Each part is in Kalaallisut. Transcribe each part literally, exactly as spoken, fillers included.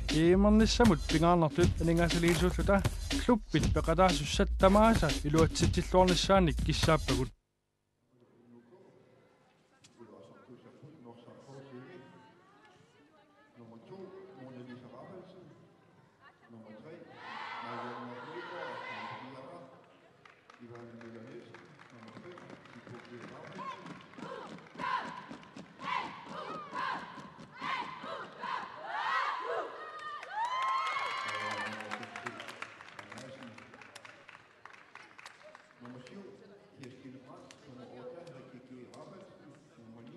E M-ernissamut pingaarnertut aningaasaliisuulluta klubbit peqataasussat tamaasa iluatsitsilluarnissaannik kissaappagut. Nummer to, Mona Lisa Rafaelsen. Nummer tre, Marianne Mølgaard. Nummer fire, Ivan Møller Nielsen. Nummer fem, Ibo Rafaelsen. Nummer syv, Kirstine Brandt. Nummer otte, Rikke G. Rafaelsen. Nummer ni,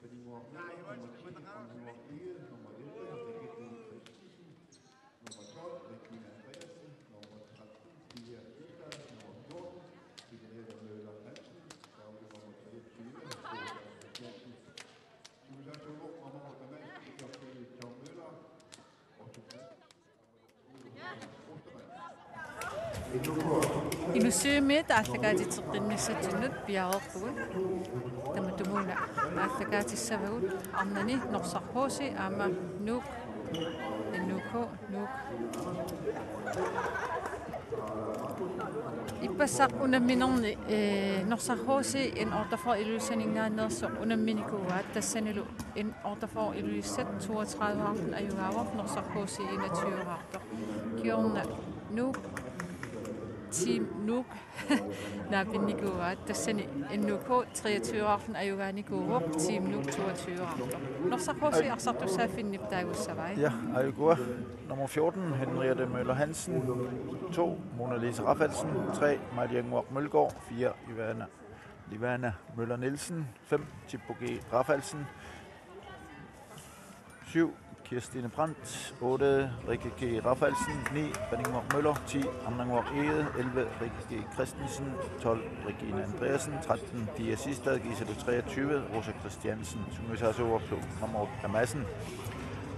Benny Mohamed. Nummer ti, Anne Mohamed. Nummer elleve, Rikke G. Christensen. Nummer tolv, Regina Andreasen. Nummer tretten, Pia Isdal. Nummer fjorten, Henriette Møller Hansen. Nummer treogtyve, Christiansen. Nummer otteoghalvfems, Tom Møller. Inussivimmiit aallakaatitseqqinnissatsinnut piareerpugut. Tamatumuuna aallakaatissavagut arnani Norsaq H C aamma Nuuk, N U K, Nuuk. Ippassaq unamminerni, eh, Norsaq H C N otteogfyrre Ilulissaninngaanneersoq unamminikuuaat, tassanilu N otteogfyrre Ilulissat toogtredive arten ajugaavoq, Norsaq H C enogtyve artoq. Kingorna Nuuk, Team Nuuk naapinnikuuaat, tassani N U K treogtyve arten ajugaanikuuvoq, Team Nuuk toogtyve artoq. Norsaq H C arsartussaaffinnip taagussavai. Ja, aajukua. Nummer fjorten, Henriette Møller Hansen. To, Mona Lise Rafaelsen. Tre, Marianne Mølgaard. Fire, Ivana, Livana Møller Nielsen. Fem, Tippo G. Rafaelsen. Syv, Kirstine Brandt. Otte, Rikke G. Rafaelsen. Ni, Benning Møller. Ti, Anna Egede. Elleve, Rikke G. Christensen. Tolv, Regine Andreasen. Tretten, Pia Sistad. Gisela treogtyve, Rosa Christiansen. Sungiusaasuuarlu Mamoru Madsen.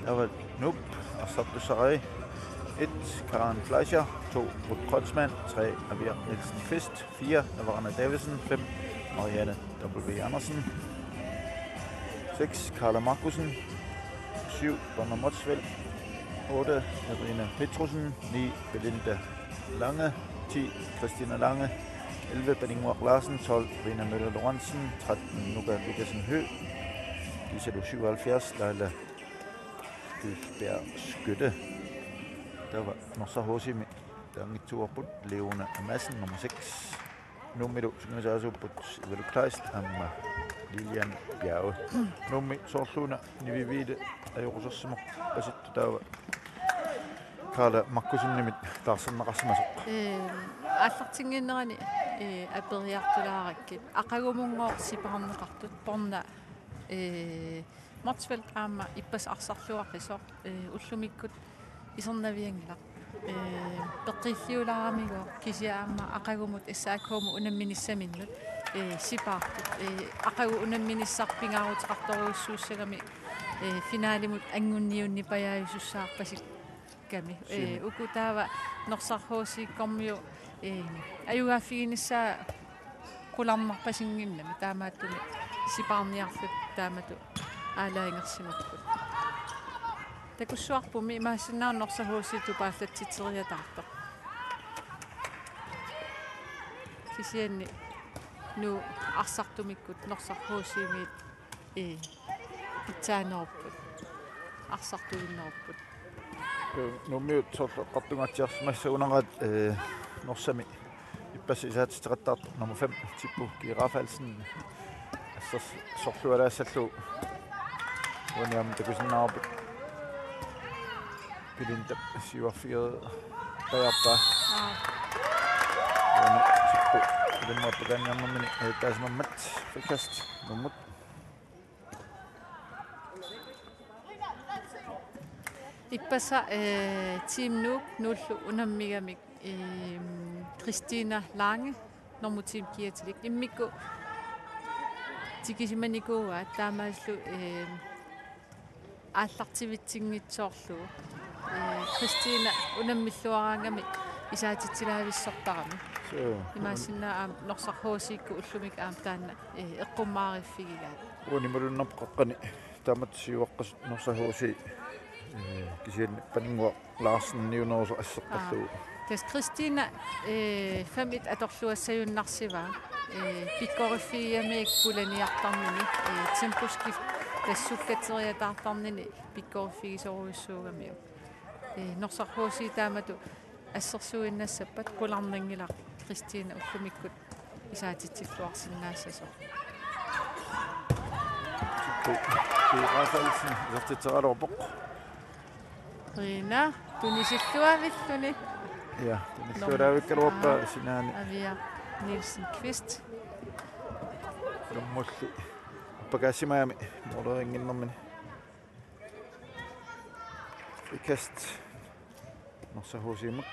Taava Nuup arsartussarai: et, Karen Fleischer. To, Ruth Kreutzmann. Tre, Avia Nielsen Kvist. Fire, Navarana Davidsen. Fem, Marianne W. Andersen. Seks, Karla Markussen. Syv, Donna Motzfeldt. Otte, Irina Petrussen. Ni, Belinda Lange. Ti, Christina Lange. Elleve, Benning Møller Larsen. Tolv, Rina Møller Lorentzen. Tretten, Nuka Lukassen Høgh. Gisela syvoghalvfjerds, Laila Dybjerg Skytte. Taava Norsaq H C-mi taanngitsuarput: Leona Madsen, nummer seks. Nuummilu sungiusaasuupput Ivalu Kleist aamma Lilian Bjerge. Nuummi soorluuna niviviile ajoqusersimappasittoq taava Karla Markussenimit taarserneqarsimasoq. Ehm, aallartinnginnerani, eh, aperiartulaarakkit. Aqagumunngooq sipaarneqartut, Porna, eh, Motzfeldt aamma ippassaq arsarluaqisoq, eh, ullumikkut isernavianngilaq. Eh, peqqiilliulaaramigooq, kisianni aamma aqagumut S A K-mut unamminissaminnut, eh, sipaartut. Eh, aqagu unamminissaq pingaaruteqartorujussuussagami, eh, finalimut anngunniunnipajaajussussaappasikkami. Eh, Siumi. Uku taava Norsaq H C-kkormiut, eh, ajugaaffiginissaa qularnarpasinngimmat, taamaattumik sipaarniarlutik taamatut aalajangersimapput. Takussuarpummi imaassinnaavoq Norsaq H C tupaallatsitseriataartoq. Kisianni Nuuk arsartumikkut Norsaq H C-miit, eh, pitsaanerupput. Arsartuinnerupput. Nuummiut soorlu eqqartungaatsiarsimassagunaraat, eh, Norsami ippassaq isaatitseqattaartoq nummer fem, Tippo G. Rafaelsen. Assas sorlualaassallu uani aamma takusinnaavarput. Pilintap siuarfigereerpajaarpaa. Aa. Uani Tippo ilimmappakaanniarnermini ajattaasimammat. Frikast nuummut. Ippassaq, eh, Team Nuuk Nuullu unammigamik, eh, Christina Lange, nummer ti-mik kiatilik. Immikkut tikisimanikuuaat taamaallu, eh, aallartivitsinngitsoorlugu. Eh, Christina unammilluaraangami isaatitsilaavissortarami. Suu. Imaassinnaavoq aamma Norsaq H C-kkut ullumikkut aamma taanna, eh, eqqummaariffigigaat. Uani malunnarpoq qaqqani taamatut siuaqqasut Norsaq H C Ee, kisianni Paninnguaq Larsen niunerusoq asseqqallugu. Aa, tassa Kristina, ee, fem et atorluassagunnarsivaa. Ee, pikkoriffigigamikku pulaniartarnini, ee, temposkift tassa sukkateriataartarnini pikkoriffigisorujussuugamiuk. Ee, Norsaq H C taamatut assersuinnassappat qularnanngilaq Kristina ullumikkut isaatitsilluarsinnaassasoq. Tippu Rafaelsen isertitseraluarpoq. Rina tunisilluavilluni. Ja, tunisilluavikkaluarpaa sinaani. Avia Nielsen Kvist. Ilummulli uppakaassimagami målerinnginnermini. Frikast. Norsaq H C-mut.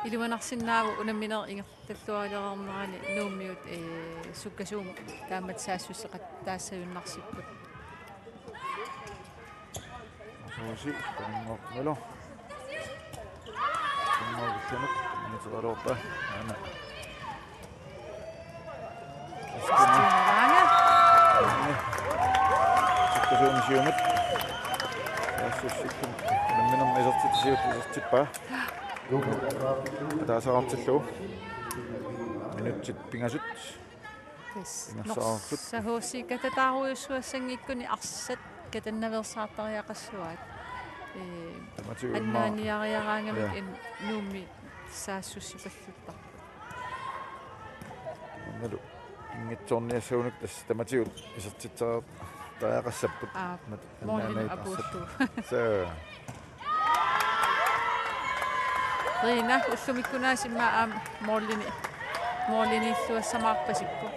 Iluanarsinnaavoq unammineq ingerlalluareernerani Nuummiut, ee, sukkasuumik taamatut saassusseqataassagunarsipput. Suusi, Paninnguaq Møller. Paninnguaq Møller, Møller, Aana. Kristina Lange. Sukkasuumik siumut. Saassussilluni. Unamminermi isertitsisup isertippaa. Ataaseqartillugu. Minutsit pingasut. Yes. Pingasut. Norsaq H C katataarujussuassanngikkuni arsaq katannaveersaartariaqassuaat. Ee, tamatigut immaqa annaaniariaraangamik, ja, in Nuummi saassussipalluttarput. Annalu inngitsoorniassagunarpoq tassa tamatigut isertitseriaqassapput. Aa, mat-, målini annaanit apuullugu. Arsaq. Så. Rina ullumikkunaasiit aamma målini, måliniilluassamaarpasippoq.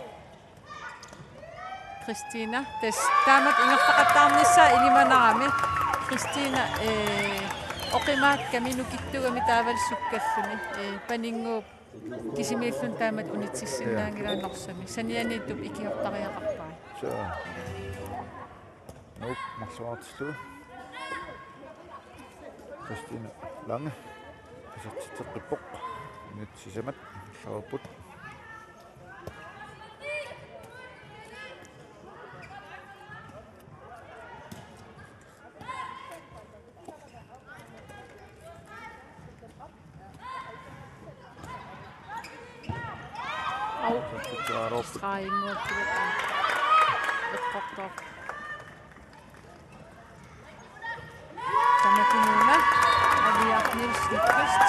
Kristina, tassa taamatut ingerlaqattaarnissaa ilimanarami. Kristina, ee, oqimaakkami nukittugami taavalu sukkalluni. Ee, Paninnguup kisimiilluni taamatut unitsissinnaanngilaa, ja, Norsami. Sanianiittup ikiortariaqarpai. Så. Nuuk marluartillugu. Kristina Lange. Isertitseqqippoq. Minut sisamat. Saarput. Au. Streg imod. Eqqortoq. Tamatumuuna Aviaq Nielsen Kvist.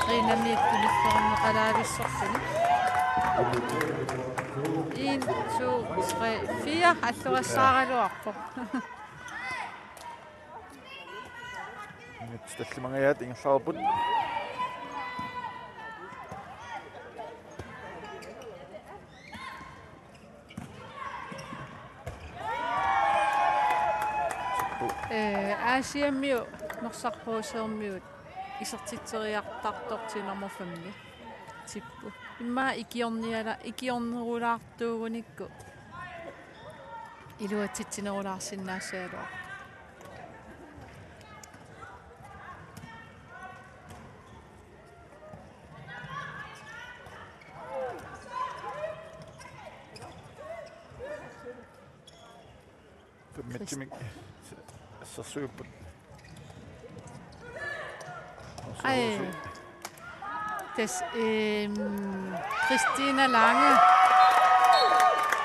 Rinamiit tuniffiorneqalaavissorluni. En, to, tre, fire. Alluassaaraluarpoq. Minut tallimangajaat ingerlareerput. Ee, Aasiammiut Norsaq H C-miut isertitseriartartortiinermut femmi. Tippu. Immaqa ikiorniala-, ikiornerulaartuugunikku iluatsitsinerulaassinnaassagaluarpoq. Femmitsimik assersuipput. Ai. Tassa, ehm, Kristina Lange.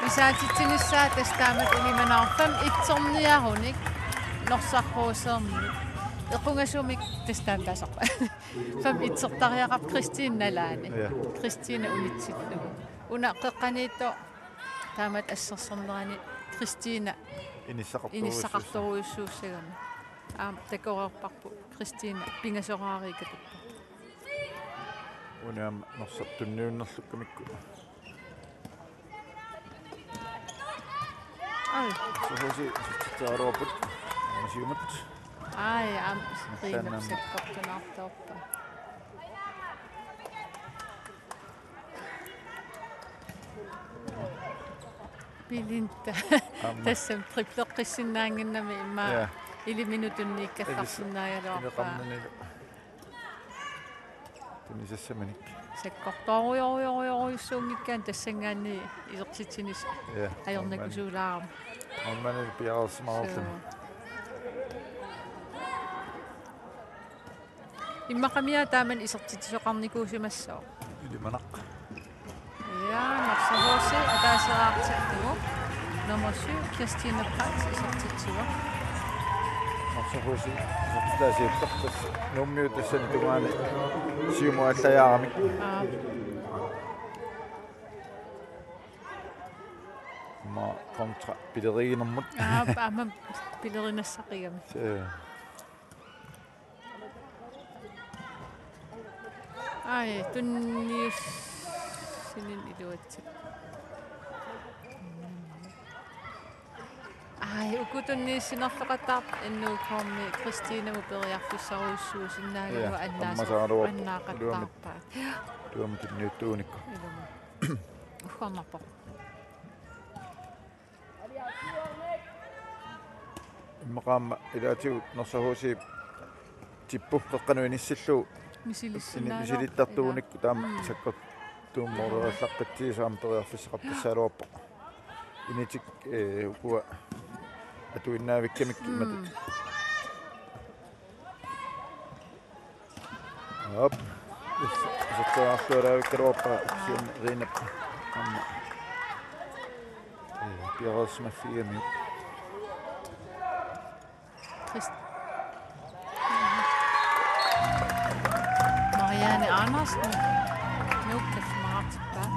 Isaatitsinissaa tassa taamatut ilimanarami fem etserniarunik Norsaq H C-miut. Equngasumik tassa taama taasarpaat. Fem etsertariaqarpoq Kristina Lange. Ja. Kristina unitsillugu. Una qeqqaniittoq taamatut assersornerani Kristina inissaqartorujussuussagami. Inissaqartorujussuussagami. Aamma takoreerparput Kristina pingasoraariikatuppa. Una aamma Norsaq tunniunnerlukkamikku. Ai. Suhusi isertitseriaraluarput. Aamma siumut. Ai, aamma Norsaq Rinap aamma sakkortunaartoorpaa. Belinda. Aamma. Tassami tripleqqissinnaannginnami immaqa. Ja. Iliminut tunniukkallarsinnaagaluarpaa. Ineqarnanilu. Tunisassamanik. Sakkortoorujorujorujussuunngikkaanni tassanngaanniit isertitsineq. Ja. Ajornakusuulaarami. Aamma piareersimaarluni. Suu. Immaqami taamani isertitsisoqarnikuusimassooq. Ilimanaq. Ja, Norsaq H C ataasiartitsivoq. Nummer syv, Kirstine Brandt, isertitsivoq. Norsaq H C isertitaasiuppaa, tassa Nuummiut tassani tungaani siumut aallajaaramik. Aap. Aamma kontra pileriginermut. Aap, aamma pilerinassaqigamik. Suu. Ai, tunniussineq iluatsit. Ai, uku tunniussinerloqataarput N O K-mi Kristinamut periarfissarujussuusinnaagaluaq. Ja, annaasa-, ammasaraluarpoq. Annaaqattaarpaat. Iluamik. Iluamik tunniuttuunikku. Iluamik. Uggornarpoq. Immaqa aamma ilaatigut Norsaq H C-p tippu qeqqanut inissillugu. Misilissinnaalu-, misili-, misilittartuunikku taama. Mm. Sakkortuummoorerallaqqissaaq, aamma periarfissaqartassagaluarpoq. Initik, eh, ukua atuinnaavikkamik. Mm. Imatut. Aap. Is-, isertitseriartualaavikkaluarpaa kisianni Rinap aamma. Ee, piareersimaffigigamiuk. Christ-, Marianne Andersen. Nuuk tallimaartippaa.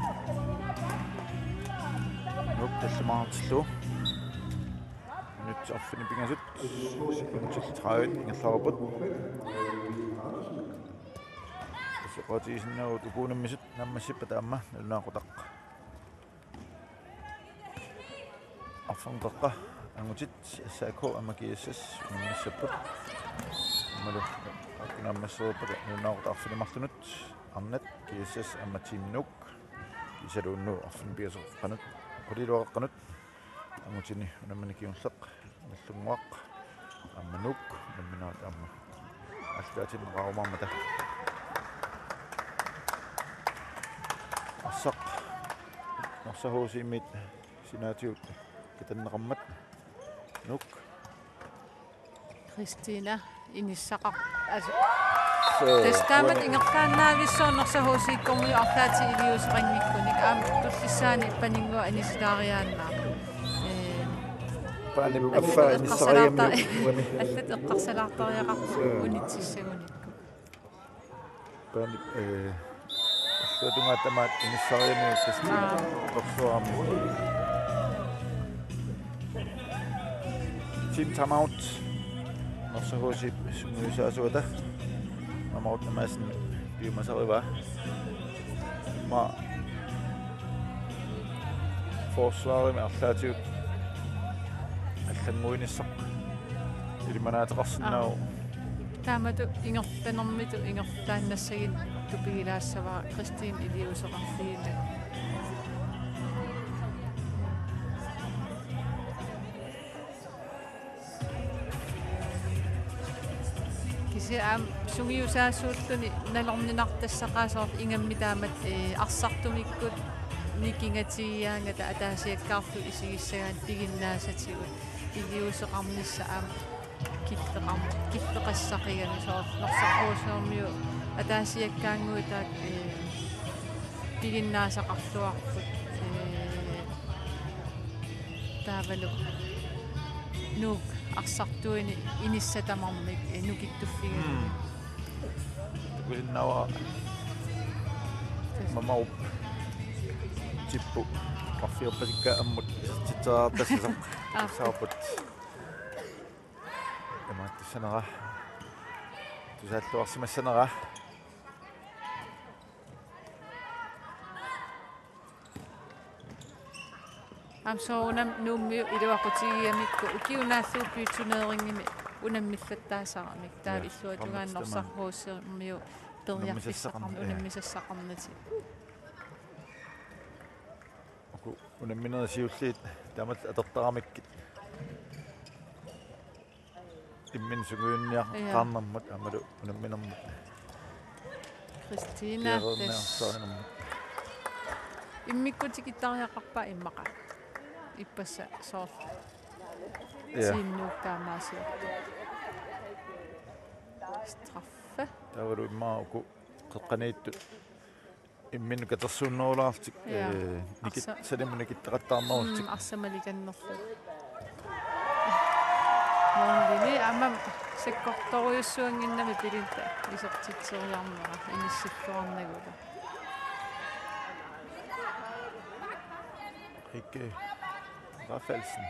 Nuuk tallimaartillugu. Minutsit arfineq-pingasut, sekundit tredive ingerlareerput. Oqaatigisinnaavagut uku unammisut naammassippat aamma nalunaaqutaq. Arfernup qeqqa angutit S A K aamma G S S unammissapput. Aammalu aappii naammassereerpata nalunaaqutaq arfineq-marlunut arnat G S S aamma Team Nuuk. Kiisalu unnugu arfineq-pingasut qanoq quliluaqeqqanut angutini unammineq kingulleq Nallunnguaq aamma Nuuk unamminerat aamma aallutaatinneqarumaarmata. Arsaq Norsaq H C-miit sinaatigut kitanneqarmat Nuuk. Kristina inissaqar-, altså, suu, tassa taamatut uani ingerlaannaavissoq Norsaq H C-kkormiut arlaatigut iliuuseqanngikkunik aamma tullissaani paninnguaq anilaariaannaa. Ee, Paanip allatut affaa eqqarsalaarta-, inissariammi uani. Allatut eqqarsalaartariaqarput, suu, unitsissagunikku. Paanip, eh, illuatungaa tamaat inissariammi Kristina. Aa. Torsuarmi. Team timeout. Norsaq H C-p sungiusaasuata. Mamarut Madsen piumasarivaa. Aamma forsvarimi arlaatigut allannguinissaq ilimanaateqarsinnaavoq. Aa. Taamatut ingerlanermitut ingerlaannassaginnittoq pigilaassavara Kristina iliuuseqarfigineq. Kisianni aamma sungiusaasuulluni nalorninartassaqaaq soorlu ingammik taamatut, ee, arsartumikkut nikingatigigaangata ataasiakkaarlutik isigissagaanni piginnaasatigut iliuuseqarnissaq aamma killeqarn-, killeqassaqigami soorlu Norsaq H C-miut ataasiakkaannguit taakku, ee, piginnaasaqarluarput, ee, taavalu Nuuk arsartuini inissat tamarmik, ee, nukittuffigalugit. Mm. Takusinnaavara Mamarup tippu qarfiorpasikkaa ammut isertitseriartassasoq. Aa. Saarput. Imaattussanera. Tusaalluarsimassanera. Aamma soorunami Nuummiut iluaqutigigamikku ukiup naallugu byturneringinik unammillattaasaramik. Taava, ja, illuatungaani qaammatit Norsaq tamaat H C-miut periarfissaqarn-, unammisassaqarn-, ja, unammisassaqarnatik. Uku unamminerit siulliit taamatut atortaramikkit. Imminut sungiunniaqqaarnermut, ja, aammalu unamminermut. Christina, tassa. Immikkut tikittariaqarpaa immaqa. Ippassaq soorlu. Ja. Tiinnuuk taamaasiortoq. Straffe. Taavalu immaqa uku qeqqaniittut imminnut katersuunnerulaarlutik, ja, eh, nikit-, arsa-, salimut nikittaqattaarnerullutik. Mm, arsamalikannerlu. Målimi aamma sakkortorujussuannginnami Pilinta isertitseriarnera inissilluarnagulu. Rikke Rafaelsen.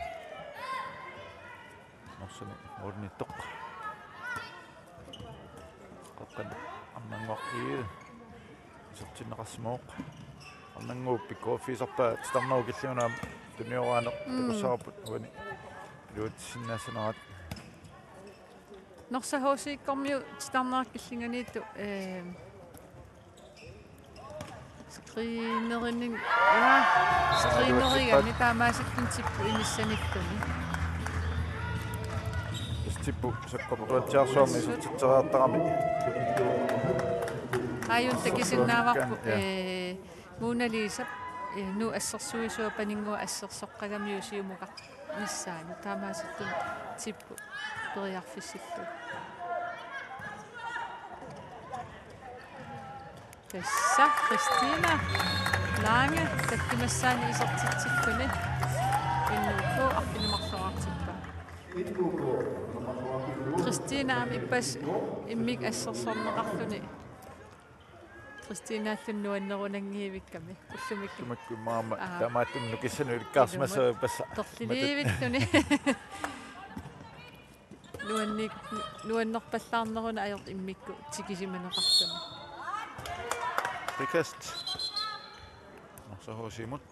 Norsami målimiittoq. Qeqqani Arnannguaq ii. Isertinneqarsimavoq. Arnannguup pikkoriffigisarpaa titarnerup killinganut aamma tunioraaneq, mm, takussavarput uani iluatsissinnaassanarat. Norsaq H C-kkormiut titarnerup killinganiittoq, eh, screenerinik, ja, screenerigami taamaasilluni tipput inissanilluni. Tipput sakkortuatsiarsuarmi isertitseriartarami. Aajuna takusinnaavarput, ja, eh, Mona Lisap, eh, Nuup assersuisua paninnguaq assersoqqagamiuk siumukaq nissaani taamaasilluni tipput periarfissillugu. Tassa Christina Lange takkumassaani isertitsilluni. N K arfineq-marloraartippaa. Christina aamma ippassaq immikkut assersorneqarluni. Christinalu nuannerunanngivikkami ullumikkut. Ullumikkut maama. Aa. Taamaattumik nukissanut ilikkarsimassavara ippassaq. Torliliivilluni. Nuanni-, nuannerpallaarneruna ajortoq immikkut tikisimaneqarluni. Frikast. Norsaq H C-mut.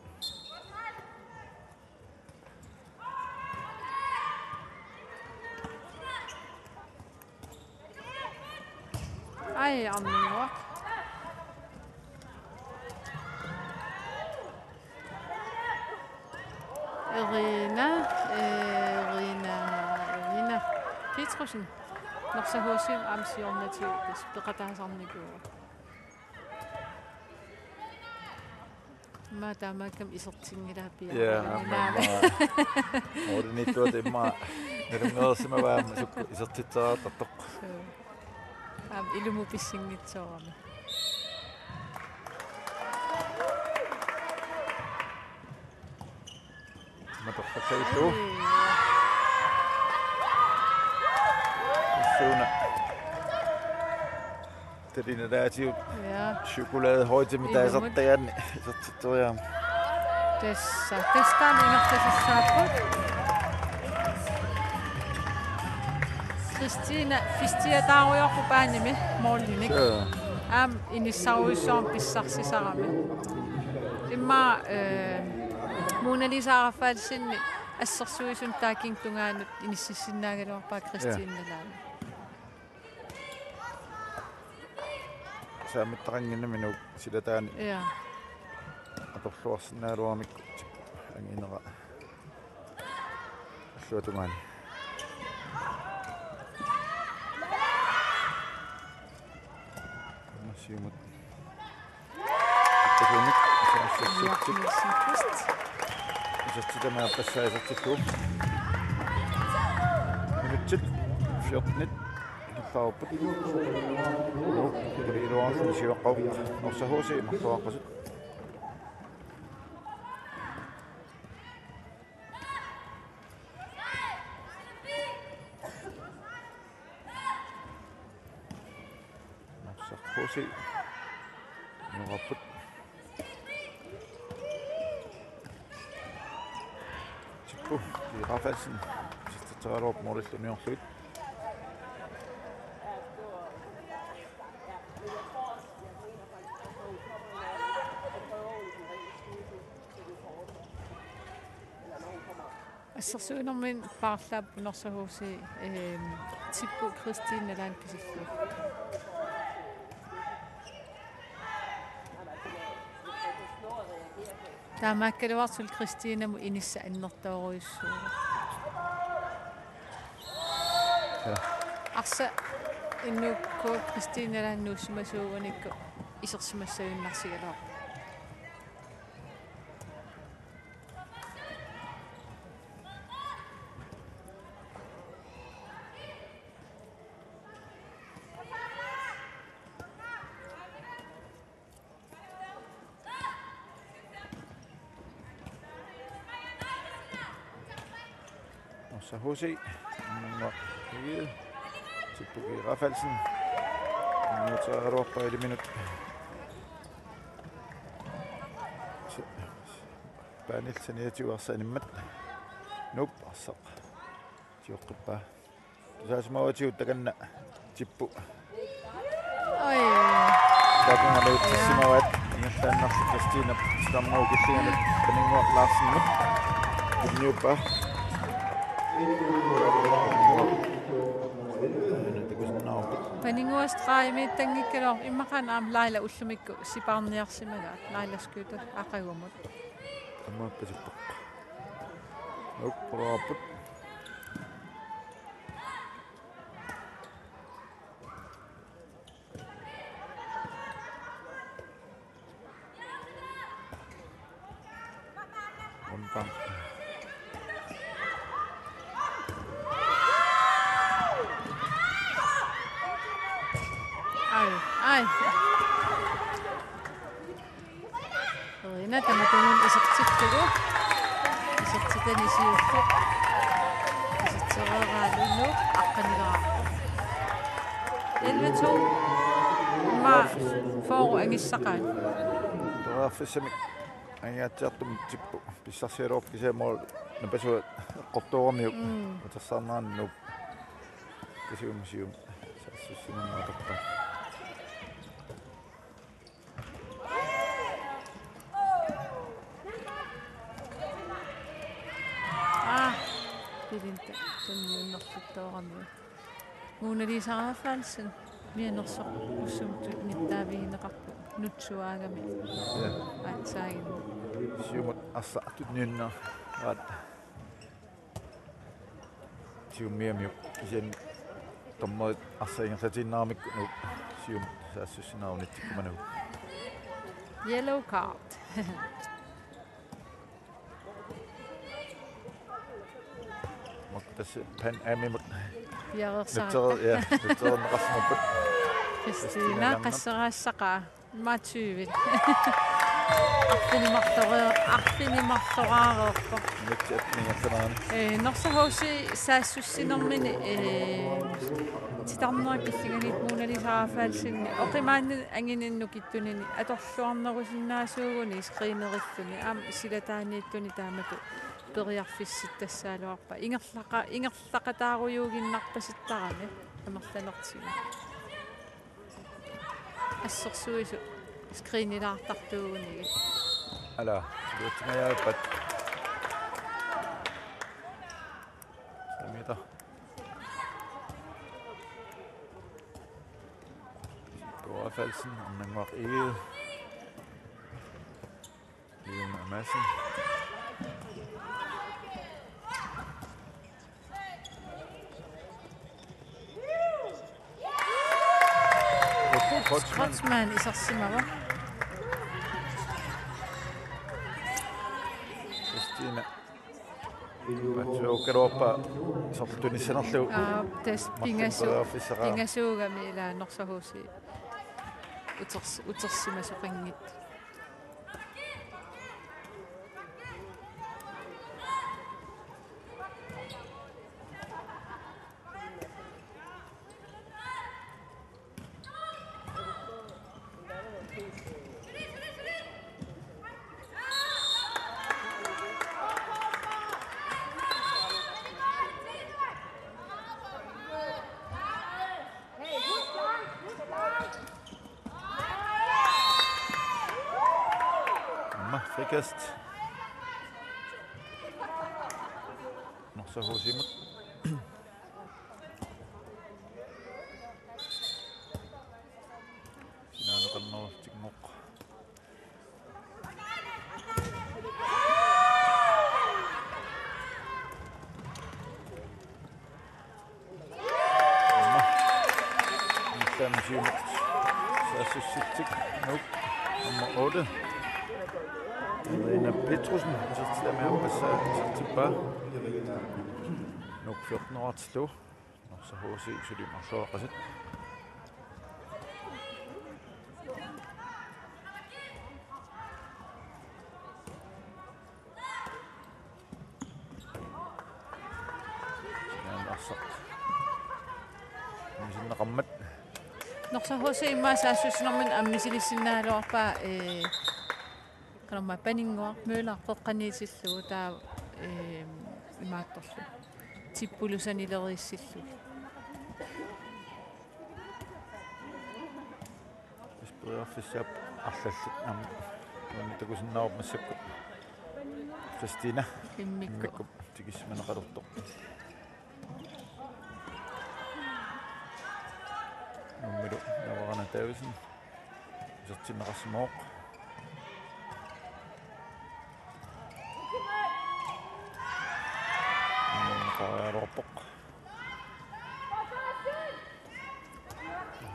Ai, Arnannguaq. Erina, Erina, Erina Petrussen. Norsaq H C-mi aamma siornatigut tassa peqataasarnikuuvoq. Immaqa taamaakkami isertinngilaat. Ja, piareerluni aamma, naamik. Immaqa. Ornittuat immaqa nalunngorsimavaat aamma sukkut isertitseriartartoq. Suu. Aamma ilumut pissinngitsoorami. Matoqqassagillu. Ai. Suuna. Talinalaatigut. Ja. Chokoladehøjtemi. Ilumut. Taasartaganni isertitseriarami. Tassa. Tassa taanna ingerlasussaapput. Christina fistiataarujoorpoq baanimi målinik. Suu. Aamma inissarujussuarmik pissarsisarami. Immaqa, eh, Mona Lisa Rafaelsenip assersuisunut taakkununnga tungaanut inississinnaagaluarpaa Christina. Ja. Lange. Saamittaqannginnami Nuup silataani. Ja. Atorluarsinnaagaluaramikku anginera. Alluatungaani. Siumut. Tasunik, saassussutsit. Isertitami aappassaa isertillugu. Minutsit fjortenit. Iluarput. Nuup iluarput siuaqqavoq. Norsaq H C marloqarpasut. Norsaq H C. Nuupput. Tippu, Rafaelsen. Isertitseriaraluarpoq målillu niorlugit. Assersuinermini paarlaapput Norsaq H C, ehm, Tippu Christine Lange kisillugu. Taamaakkaluartoq Christinamut inissaq annertoorujussuuvoq. Ja. Arsaq N K Christine Lange nuussimasuugunikku isersimassagunarsigaluarpoq. Norsaq H C, nummer fire, Tippu G. Rafaelsen. Nummer tre, Robert Eliminut. Paanil saniatigut arsaq animmat. Nuup arsaq. Tioqqippaa. Tusaasimaguatigut takanna Tippu. Oj. Takunngaluutsimavaat ingerlaannarlutik Kristina Stammo killinganut Paninnguaq Larsenimut. Tunniuppaa. Takusinnaavarput. Paninnguaq stregimiittanngikkaluarpoq immaqaana aamma Laila ullumikkut sipaarniarsimagaat Laila Skytte aqagumut. Aamma pasippoq. Nuup pulaarput. Rundgang. Ai, ai. Rina tamatumunnga isertillugu. Isertitani siulleq. Isertereeraalugu aqqanilaarpoq. Elleve to. Immaqa fyrre angissaqaat. Periarfissamik angaatsiartumik Tippu. Pissarsigaluarpoq kisianni mål napasua eqqortooramiuk. Mm. Utersaarnerani Nuup. Kisianni siumut saassussinermut atorpaat. Aa, pilinta tunniunnerluttooramiuk. Mona Lisa Rafaelsen, mianersoq ussumtut nittaavigineqarpoq nutsuaagami. Ja. Aatsaaginnaq. Siumut arsaq tunniunnerat. Siummiamiuk. Kisianni dommerit arsaq ingerlatiinnaramikku Nuup siumut saassussineq unitsikkumanugu. Yellow card. Makku tassa Pan Amimut. Piareersaratta. Nutsereer-, ja, nutsereerneqarsimapput. Kristina, Kristina Lange. Qasseriassaqaa. Immaqa tyve. Arfineq-marloreer-, arfineq-marloraareerpoq. Nutsi atniassanaani. Ee, Norsaq H C saassussinermini, ee, titarneq killinganiittoq Mona Lisa Rafaelsen oqimaanni angininni nukittunini atorluarnerusinnaasuuguni screeneriffimmi aamma silataaniittuni taamatut periarfissittassagaluarpaa. Ingerlaqa-, ingerlaqataarujuuginnarpasittarami amerlanertigut. Assersuisut screenilaartartuugunigit. Ala, luutsingajaappat. Samita. Rafaelsen, Arnannguaq Egede. Leona Madsen. Kreutzmann isersimavoq. Kristina. Paatsuukkaluarpaa sortunissanerlugu. Aa, tassa pingasu-, marlunperiarfissaqaaq. Pingasuugami ila Norsaq H C. Uters-, utersimasoqanngitsoq. Aamma frikast. Norsaq H C-mut. Sinaanut qannerlutinngooq. Aamma. Ilami siumut. Saassussisartik Nuuk nummer otte, Irina Petrussen, isertitami aappassaa isertippaa. Nuuk fjorten-oortillugu. Norsaq H C suli marloqaqaat. Naamik arsaq. Misinneqarmat. Norsaq H C immaqa saassussinermini aamma misilissinnaalerpaa, ee, qanormaa Paninnguaq Møller qeqqaniitillugu taava, ee, imaattorlu. Tippulusanileriissillugu. Periarfissaapput arlallit aamma. Uani takusinnaavarput massakkut Kristina. Immikku. Immikku tikissimaneqalertoq. Nuummilu Navarana Davidsen. Isertinneqarsimavoq. Nuummi qaariaruarpoq.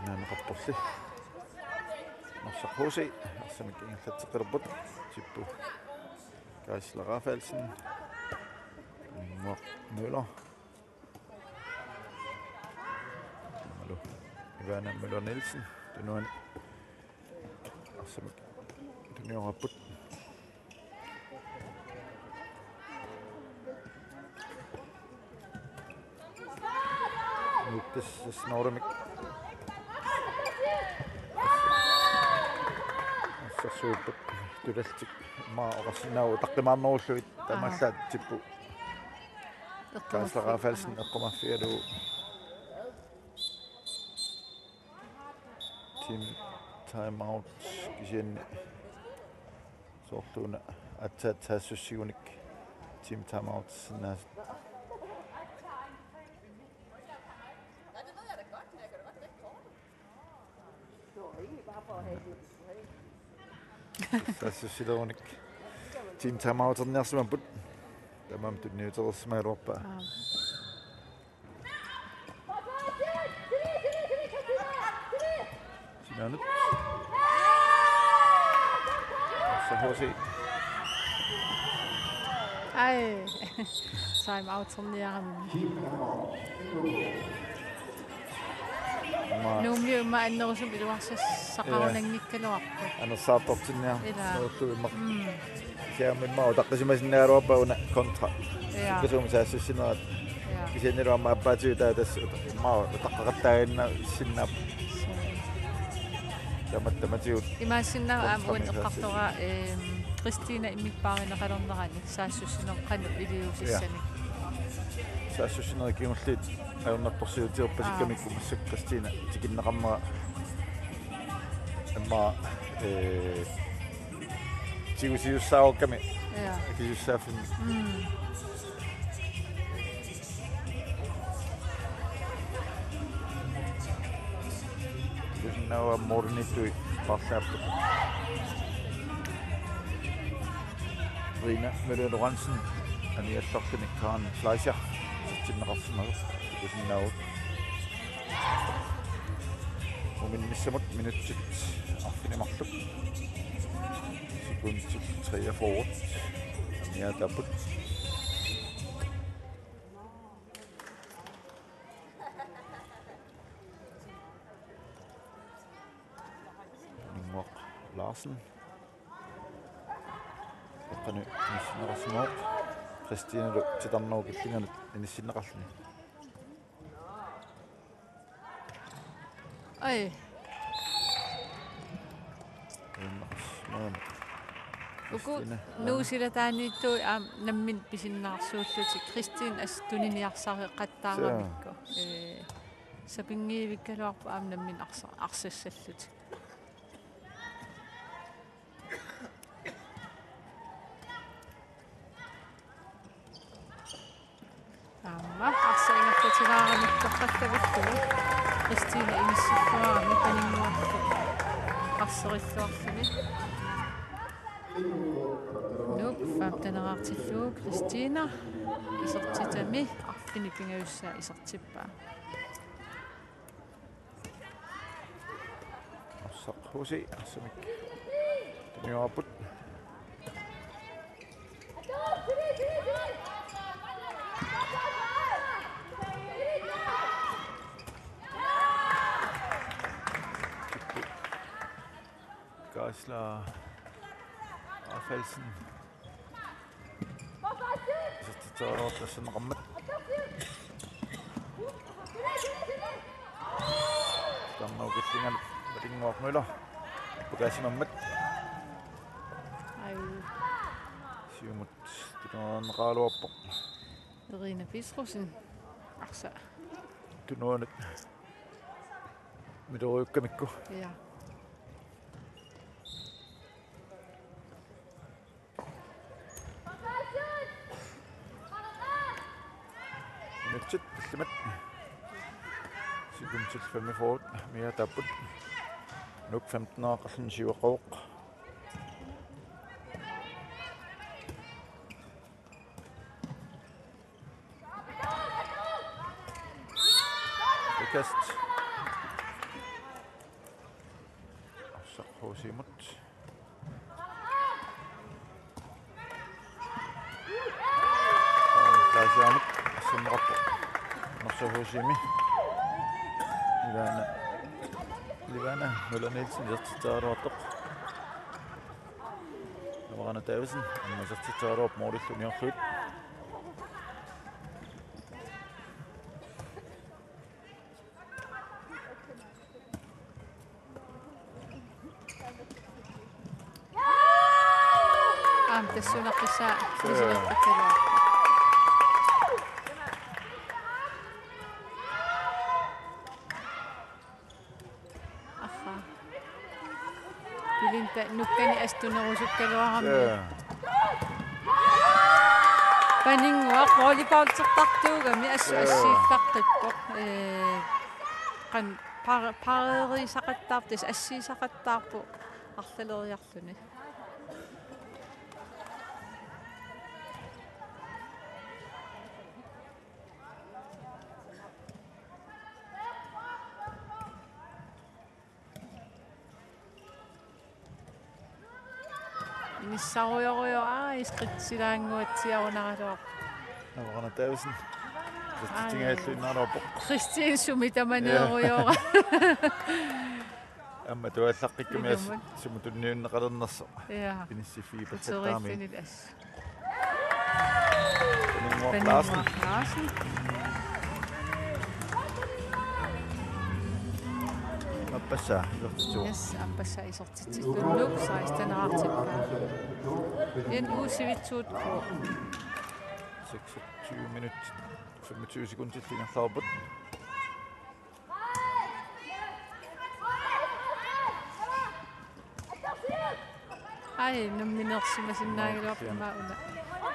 Naamik arsaq. Norsaq H C arsamik ingerlatseqqilerput. Tippu Geisler Rafaelsen. Nuuk Møller. Aammalu Ivana Møller Nielsen. Tunuani arsamik tunioraapput. Nuuk tassa snoremik. Assersuipput tulaltik. Immaqa oqarsinnaavoq utaqqimaarnerullugit. Aa. Taamaallaat Tippu. Eqqumaffi-, Geisler Rafaelsen aa, eqqumaffigalugu. Team timeout kisianni soorlu una aatsaat saassussigunik team timeout sinnaasut. Saassussilerunik team timeouterniarsimapput. Tamanna tunniutereersimagaluarpaa. Aap. Sinaanut. Norsaq H C. Ai. Timeouterniarami. Aamma Nuummiut immaqa annerusumik iluarsassaqarunanngikkaluarput. Anersaartortinniar-. Ilaa. Soorlu immaqa. Mm. Kisianni immaqa utaqqisimasinnaagaluarpaa una kontra. Ja. Sukkasuumik saassussinerat. Ja. Kisiannilu aamma aappaatigut taava tassa uta-, immaqa utaqqaqattaaginnarsinnaapput. Tamatta-, tamatigut. Imaassinnaavoq aamma uani kontrami saassus-, eqqartoraa, ehm, Kristina immikkoortinneqalernerani saassussineq qanoq iliuusissami. Ja. Saassussinerit kingulliit ajornartorsiutigerpasikkamikku. Aa. Massakkut Kristina tikinneqarnera immaqa, ee, tigusiussaarukkami. Ja. Akisussaaffimmi. Mm. Tusinnaava mornitui paarlaapput. Rina Møller Lorentzen, aniallarluni Karen Fleischer, isertinneqarsimasoq, tusinnaavut. Uminnissamut minutsit arfineq-marluk. Sekundit treogfyrre. Aniataapput. Paninnguaq Larsen. Qanoq inissinneqarsimavoq. Kristinalu titarnerup killinganut inissinneqarluni. Ai. Uku Kristina. Nuusilataaniittut aamma nammineq pisinnaarsuullutik. Kristina assut tuniniarsareqattaaramikku. Suu. Ee, sapinngivikkaluarpoq aamma nammineq arsa-, arsassallutik. Aamma arsaq ingerlatilaarami toqqattavillugu. Kristina inissilluarami Paninnguarlu arserilluarluni. Nuuk femteneraartillugu Kristina isertitami arfineq-pingajussaa isertippaa. Arsaq H C arsamik tunniupput. Kaasla Rafaelsen. Isertitseriarlugu tassanneqarmat. Taanna ukillingalu Malinnguaq Møller. Pukaasimammat. Ai. Siumut tunuarneqaraluarpoq. Irina Petrussen. Arsa. Tunuanut. Midorujukkamikku. Ja. Minutsit tallimat. Sekundit femogfyrre. Mia tapput. Nuuk femten aaqarlun siuaqqavoq. Frikast. Arsaq H C-mut. Taasiamut asserneqarpoq. Arsaq H C-mi. Ivana. Ivana Møller Nielsen isertitseriaraluartoq. Navarana Davidsen, aamma isertitseriaraluarpoq målillu uniorlugit. Aamma tassuunaqqissaa sisilertakkaluarpoq. Aha. Pilinta nukkani astunerusukkaluarami. Ja. Paninnguaq volleyballertartuugami as-, ja, assiillaqqippoq. Ee, qan par-, pareerisaqattaarpoq, tassa assiisaqattaarpoq arlaleriarluni. Inissarujorujoq, aa, iskritsilaannguatsiarunaraluarpoq. Navarana Davidsen. Ai. Isertitsingajalluinnarujoq. Christian sumi tamaneerujoq. Aamma tuallaqqikkumias. Ilumut. Sumut tunniunneqalernersoq. Ja. Inissiffigipallattaarami. Uteriilluni as. Paninnguaq Larsen. Paninnguaq Larsen. Appassaa, isertitsuuvoq. Yes, Appassaa isertitsilluni Nuuk sekstenerartippaa. N U sivitsuut K. Seksogtyve minut, femogtyve sekundit ingerlaarput. Ai, namminersimasinnaagaluarpoq immaqa una.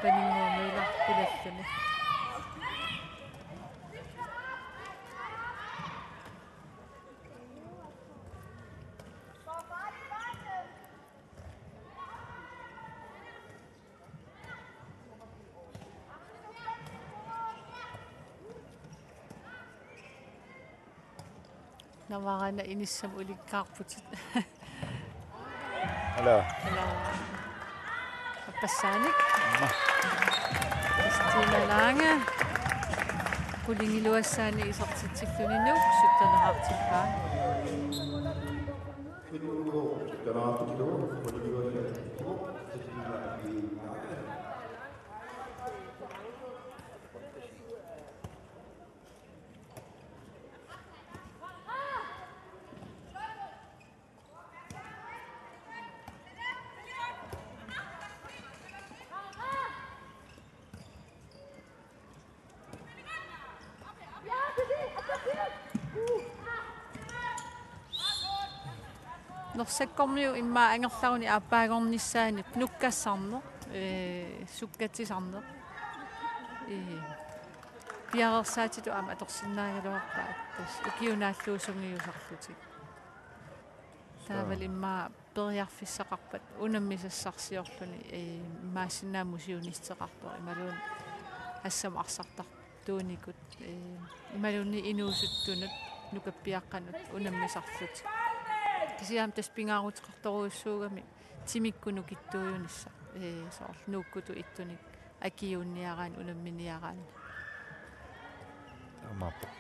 Paninnguaq Møller pilalluni. Navarana inissamut ulikkaarputit. Ala. Ala. Appassaanik. Aamma. Christina Lange. Qulingiluassaanik isertitsilluni Nuuk syttenerartippaa. Norsakkormiut immaqa angerlaruni aappaagornissaanut nukkassarneq, ee, sukkatsisarneq. Ee, piareersaatitut aamma atorsinnaagaluarpaat. Tassa ukiut naallugu sungiusarlutik. Taavalu immaqa periarfissaqarpat unammisassarsiorluni, ee, imaassinnaammat siunisseqartoq imaluunniit assammik arsartartuunikut, ee, imaluunniit inuusuttunut nukappiaqqanut unammisarlutik. Kisianni tassa pingaaruteqartorujussuugami timikkut nukittuujunissaq, ee, soorlu Nuukkutut ittunik akiuunniaraanni unamminiaraanni. Taamaappoq.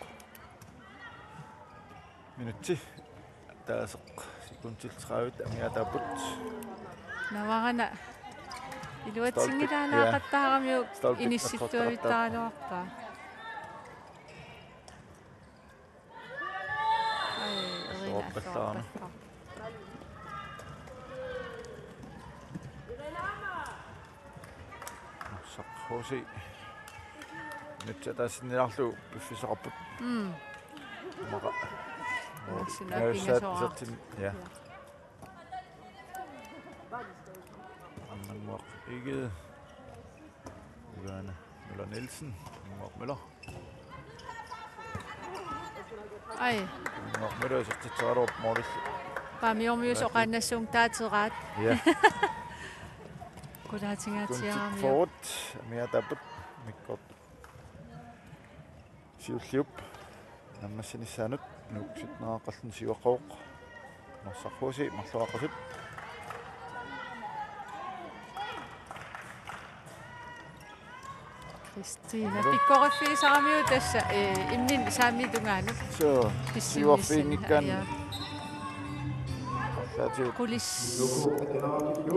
Minutsi ataaseq sekundit tredive amigaataapput. Navarana iluatsinngilaa. Stolpe, ja. Laaqattaaramiuk. Stolpe inissittuavittaaraluarpaa. Ai, Erina assorpallaarna. Assorpallaarna. Norsaq H C. Minutsit ataasinnilaarlugu piffissaqarput. Mm. Maqa. Norsaq pingasoraartoq. Isertin-, ja. Ja. Annannguaq Egede. Ullaana Møller Nielsen. Annannguaq Møller. Ai. Annannguaq Møller isertitseraluarpoq målillu. Paamiormiut oqaannassuunngillat taateraat. Ja. Qulaatingaatsiaramiuk. Kuntit forward. Amigaataapput. Immikkoortut siulliup naammassinissaanut. Nuuk sytten-eqarluni siuaqqavoq. Norsaq H C marloqaqasut. Kristina. Aammalu. Pikkoriffigisaramiuk tassa, eh, imminut saamiup tungaanut. Suu, pissimmissanik. Siuarfiginngikkaanni. Ja. Arlaatigut. Qulis. Ja.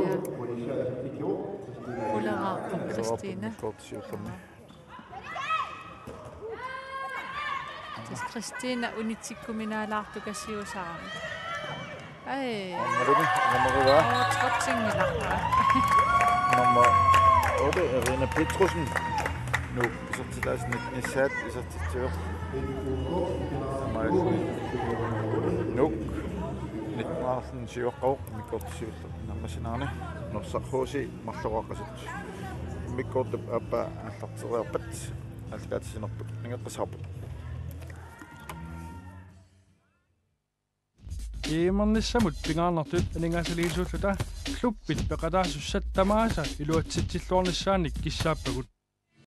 Quleraarpoq Kristina. Immikkoortut siullermi. Tassa Kristina unitsikkuminaalaartukasiusarami. Ai. Aammalumi, nummer otte. Åh, trotsinngilarpara. Nummer otte, Erina Petrussen. Nuuk isertitaasut nittenissaat isertitsivoq. Aamma Nuuk nitten-eqarluni siuaqqavoq, immikkoortut siulleq naammassiniarneq. Norsaq H C marloqaqasut. Immikkoortup aappaa aallarteriarpat aallakaatitsinerput angerlarsimavarput. G M-ernissamut pingaarnertut aningaasaliisuulluta klubbit peqataasussat tamaasa iluatsitsilluarnissaannik kissaappagut.